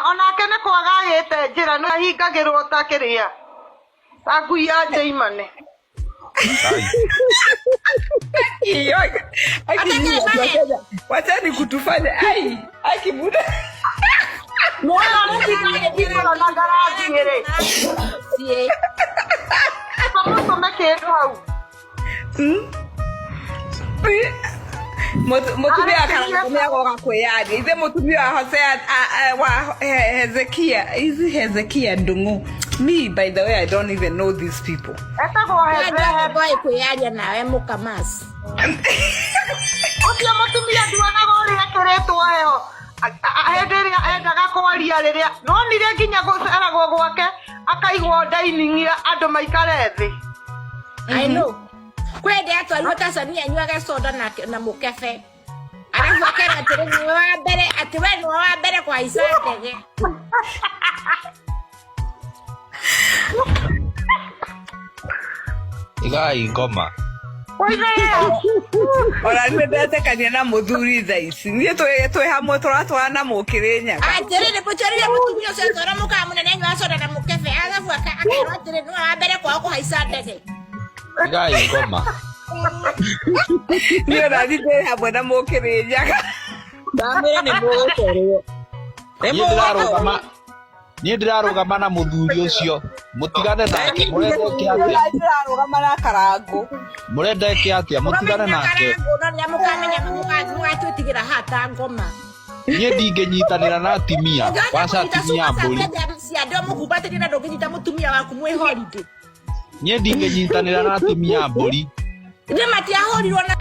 Onake nĩ kwaga agĩte njĩra nĩ ahingagĩrwo ta kĩrĩa ta ngui ya Njĩimane. Wachani kutufanya ai akibuda. Nĩwona mũthikagĩra na ngarathiĩ rĩ. Tũmũtũme kĩndũ hau. Mutumia akarango nĩagoka kwĩyaria ithe mutumia wa Hosea wa Hezekia is Hezekia Ndung'u. Me, by the way, I don't even know these people. Etagwo Hezehe. Boy kwĩyaria nawe mũkamas. Ũcio mũtumia nduonaga ũrĩa ekĩrĩtwo heho. Hĩndĩ ĩrĩa endaga kwaria rĩrĩa nonire nginya gũceragwo gwake akaigwo dining andũ maikare thĩ. I know. Kwĩ hĩndĩ atwarirwo Tanzania anyuage soda na mũkebe. Arabu akera atĩrĩ nĩwe wa mbere atĩ we nĩwe wa mbere kũhaica ndege. Igai ngoma. Ona niĩ ndetĩkania na mũthuri thaa ici niĩ twĩ hamwe tũratwarana mũkĩrĩ nyaga. Atĩrĩrĩ mũtwarire mũtumia ũcio atwara mũkawa mũnene anyuaga soda na mũkebe arabu akerwo atĩrĩ nĩwe wa mbere kwao kũhaica ndege. Igai ngoma. Niĩ ona niĩ ndĩ hamwe na mũkĩrĩ nyaga. Ndamwĩra nĩ mũgũcorwo. Nĩ Niĩ ndĩrarũgama niĩ ndĩrarũgama na mũthuri ũcio mũtigane nake mũrenda eke atĩa? Ndĩrarũgama na karangũ. Mũrenda eke atĩa? Mũtigane nake. No rĩrĩa mũkamenya mũgatwĩtigĩra hata ngoma. Niĩ ndingĩnyitanĩra na atimia waca atimia a mbũri. Ciande mũkumbatĩrie na ndũngĩnyita mũtumia waku mwĩ holiday. Niĩ ndingĩnyitanĩra na atimia a mbũri. Nĩ matiahũrirwo na